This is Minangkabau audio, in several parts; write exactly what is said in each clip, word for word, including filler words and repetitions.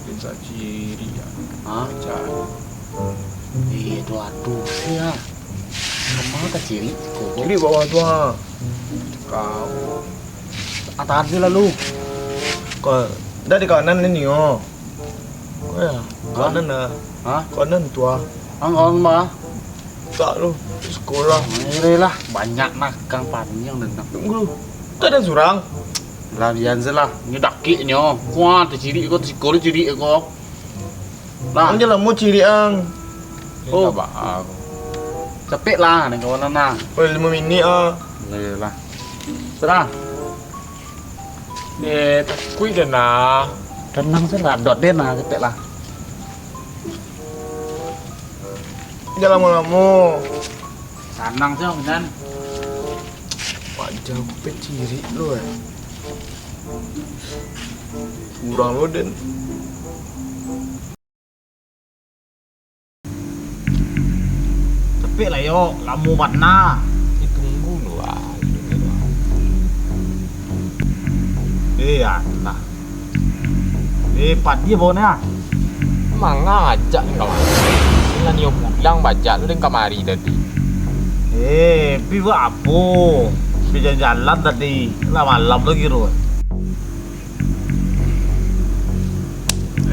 Bisa ciri ya. Hah? Cari. Eh, tu aduh ya. Kama ka ciri ko? Ciri bawah tu ha. Kau. Atas dia lalu. Kau dah di kanan ni oh. Kau ya. Hah? Kanan dah. Hah? Kanan tu ah. Ang on mah. Tak lu, sekolah. Eh lah, banyak nakang panjang dan nak. Tunggu. Tak ada surang. Lah, bian se lah. Nyo dakiknyo. Kuat, tacirik ko, tasiko tacirik ko. Lah. Ang jan lamo cirik ang. Oh. Capek lah, nih kawan nah. Oh, lima minit ah. Iyolah. Serah. Eh, takuik den nah. Tenang se lah, dot den nah, ketek lah. Jan lamo-lamo. Sanang se, Om, kan? Wajah aku pe cirik lo, eh. Kurang lo, den. Capek lah, yo. Lamo bana. Eh, tunggu lu, ah. Eh, alah. Eh, padi bawa ni, ah. Manga ajak ni kawan. Lah nio pulang bajak lu den kamari tadi. Eh, pi buat apo? Pi jalan-jalan tadi. Lah malam lagi tu.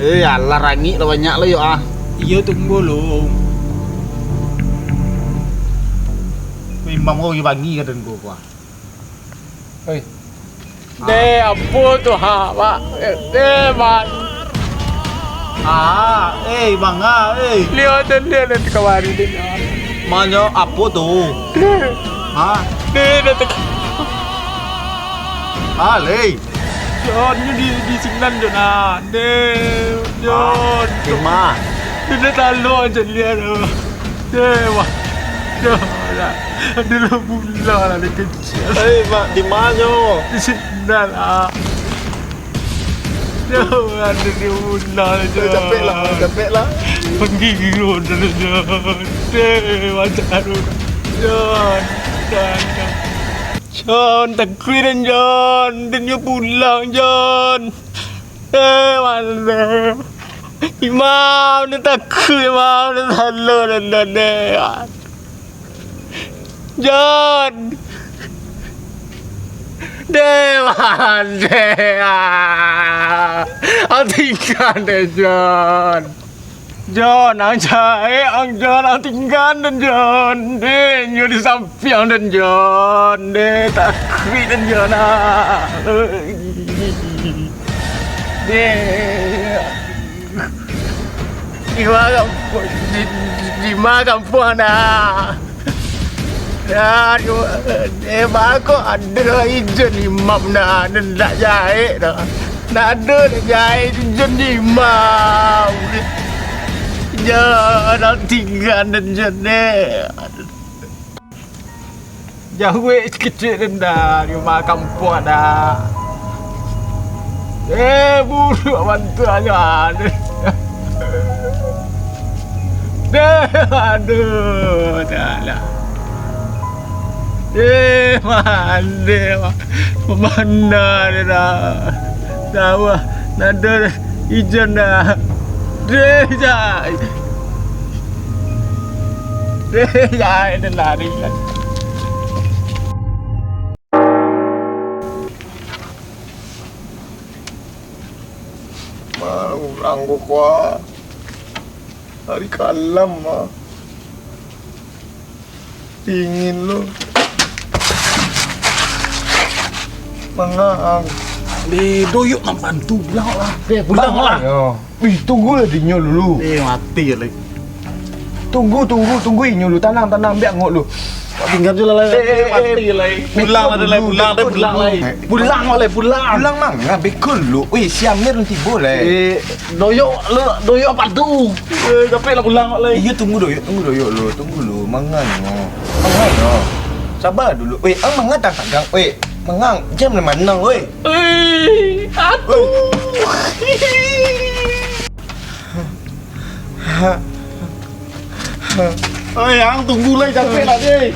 Eh, alah, rangik lah banyak lah, yo, ah. Iyo, tunggu lu. Memang kau bagi-bagi ka den ko, ah. Oi. Deh, apo tu, ha, Pak? Eh, deh, Pak. Ah, eh, manga, eh. Liwatan dia nanti kamari, deh. Manyo apo tu? Ha? Deh, dah tek- Ah, lei. Jon, ni di, di sinan, Jon, ah. Deh, Jon. Ah, di ma? Dia dah talok je dia tu. Deh, wah. Jon, lah. Dia lah pulang lah, dia kecil. Eh, Mak, di manyo? Di sinan, ah. Jon, ada dia pulang je. Eh, capek lah, capek lah. Menggigil dulu, Jon. Deh, macam tu. Jon, Jon, Jon. Jon, takuik den, Jon. Den nyo pulang, Jon. Eh, mano? Imam, den takuik, Imam. Den salah, den, den, den. Jon. Deh, mano? Ah. Ang tingga deh, Jon. Jon, ang jahek, ang Jon, ang tingga den, Jon. Deh, nyo di sampiang den, Jon. Deh, takuik den, Jon, ah. Deh. Di ma kampuang, di, di ma kampuang, nah. Ya, aduh, eh, bako ado ijon imam nah, nan ndak jahek dah. Nak ado ndak jahek ijon imam. Ya, nak tingga nan jon deh. Jauah kecil rendah, di rumah kampuang dah. Eh, buruk bantuannya. Deh, aduh, dah lah. Eh, mandeh, ma-, mana dia dah. Tahu lah, nado ijon dah. Deh, jai. Deh, jai, dia lari lah. Ma, urang ko kuah. Hari kalam, ma. Dingin lo. Mangaang. Eh, doyok nak bantu pulang lah. Eh, pulang lah. Yo. Ih, tunggulah dinyo dulu. Eh, mati lai. Tunggu, tunggu, tunggu inyo dulu. Tanang, tanang, biak angok dulu. Tingga je lah, lai. Eh, eh, eh, mati lai. Pulang lah, lai, pulang, lai, pulang, lai. Pulang, lai, pulang. Pulang manga, beko dulu. Weh, si Amir nan tibo, lai. Eh, doyok, lu, doyok apo tu? Eh, capek lah pulang, lai. Iyo, tunggu doyok, tunggu doyok lu, tunggu lu. Manga nyo. Manga nyo. Sabar dulu. Weh, ang manga tanggang. Weh, manga, jam lah manang, weh. Eh, aduh. Oi, ang tunggu lai, capek lah, deh.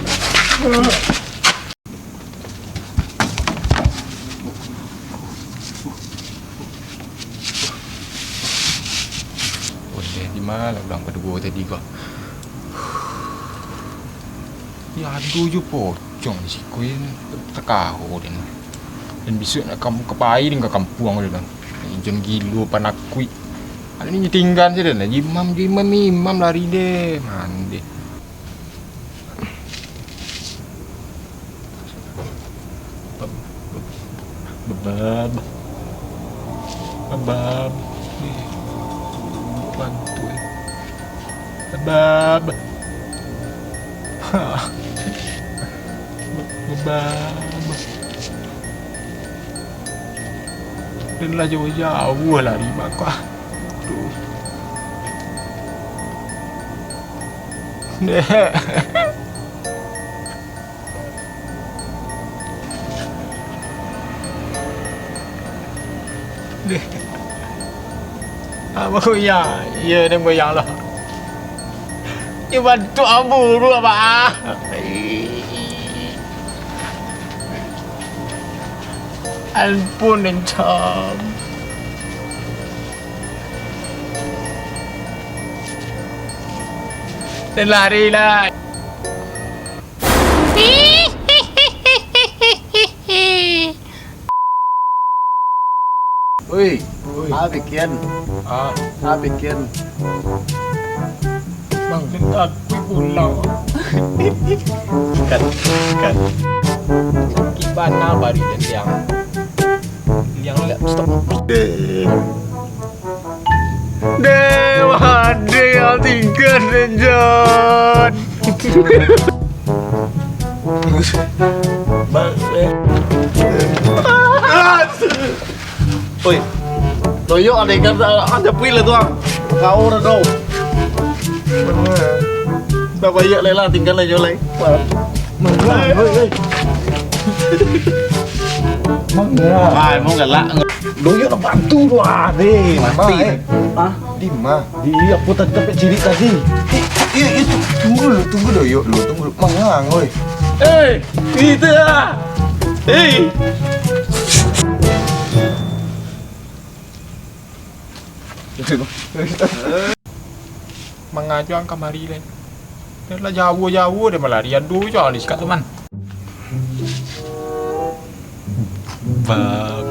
Lah urang baduo tadi ko. Ya, ado jo pocong di siko, yo, takaho den. Den bisuak nak ka, ka pai den ka kampuang den. Jan gilo panakuik. Ado ni tinggan sajo den. Imam jo imam, imam lari den. Mandeh. Bab, bab, bab. Eh, bantu, eh. Bab. Bab. Den lah jauah-jauah lari bako. Aduh. Dek. Dek. Ah, bagoyang. Iyo, den goyang lah. Iyo, bantuak ambo dulu, Abah. Ampun, den cam. Den lari lah. Oi, ah, bikin. Ah. Ah, bikin. Bang, den takuik pulang. Sikat, sikat. Sakik bana baru den liang. Liang lah, stop. Dewa, dek, tinggal den, Jon. Bang, eh. Oi, toyok ada ikan, ada pui lah tu, ah. Kau dah tahu. Dah banyak lah, tinggal lah, Jon, lai. Mangga, oi, oi. Mangga. Ah, emang galak. Doyok nak bantu tu, ah, deh. Mati. Mati. Ah, di ma? Di apo tadi, tampek cirik tadi? Eh, eh, eh, tu-, tunggu dulu, tunggu doyok dulu, tunggu dulu. Mangang, oi. Eh, itu lah. Eh. Mangajuang kamari lai. Lah jauah-jauah den malarian, duh, jauah di sikat tu, man. Bab.